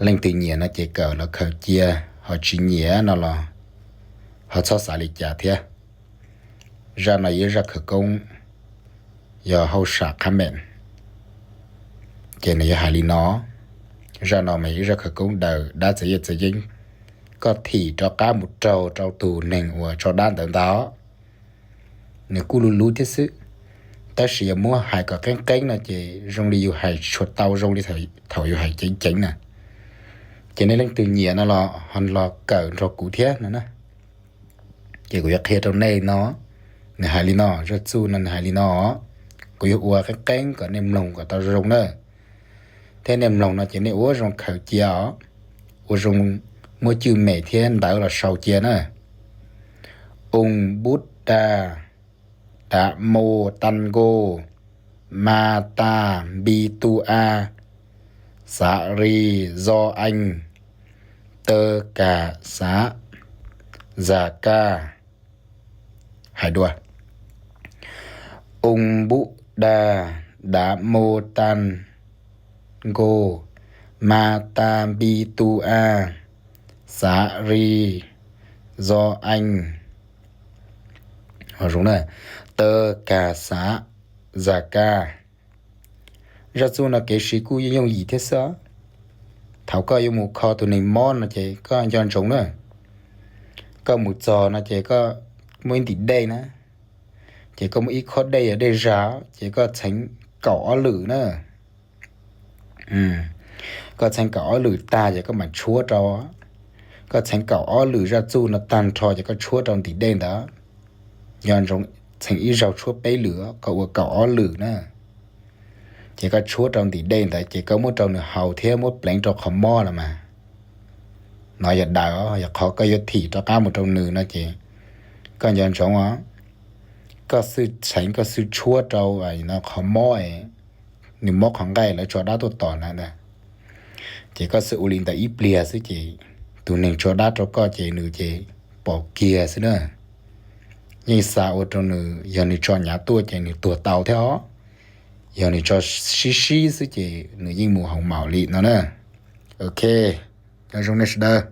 Leej twg nyiam no ces kawm los khaws cia, ho tsis nyiam no los ho txhob xav li cas thiab. Zaj no yog ib zaj khawv koob, yog hauj sam qhab meem, ces nws yog hais li no. Zaj no mas yog ib zaj khawv koob daws dab txawv yaj txawv yeeb, koj thim rov qab mus raug rau tus neeg uas tso dab ntawd ntag. Nws kuj luv luv thiab xwb, tab sis yog muab hais kom qeeb qeeb no ces zoo li yus hais tsis tshua tau zoo li thaum yus hais ceev ceev na. Ces nej leej twg nyiam no los ho los kawm nrog kuv thiab no na. Ces kuv yuav qhia rau nej no, nws hais li no, zaj txuj no nws hais li no, kuv yuav ua qeeb qeeb kom nej mloog kom tau zoo na. Thiab nej mloog no ces nej ua zoo khaws cia os, ua zoo muab cwj mem thiab ntawv los sau cia na. Ung bub da, da mo tan go, ma ta npi tu a, xa ri zo ees, tawv kas xav, zas kaj. Hais dua. Ung bub da, da mo tan go, ma ta npi tu a, xa ri zo ees, tawv kas xav, zas kaj. Zaj txuj no kev siv kuj yooj yooj yim thiab xwb. Thaum koj yuav mus kho tus neeg mob no ces koj nco ntsoov na. Koj mus txog no ces koj muaj ib ntim dej na, ces koj muaj ib khob dej yog dej zag, ces koj txheev kaum ob lwm na. Koj txheev kaum ob lwm tag ces koj mam tshuab rau. Koj txheev kaum ob lwm zaj txuj no tag nrho ces koj tshuab rau ntim dej ntawd. Nco ntsoov, txheev ib zaug tshuab peb lwm, koj ua kaum ob lwm na. Ces koj tshuab rau ntim dej ntawd ces koj muab rau nws haus thiab muab pleev rau qhov mob los mas. No yog daws, yog qhov koj yuav thim rov qab mus rau nws no ces koj nco ntsoov os. Koj xwb txheev koj xwb tshuab rau qhov mob, nws mob qhov nqaij lawv tso dab tuaj tom na. Ces koj xwb ua li ntawd ib pliag xwb ces tus neeg tso dab rau koj ces nws ces pom kiag xwb na. Yeej xa ua rau nws, yog nws tso nyav tuaj ces nws tuag tau thiab os. Yog nws tso sib sib xwb ces nws yeej mus hauv maum li no na. Ok, nyob zoo nej sawv daws.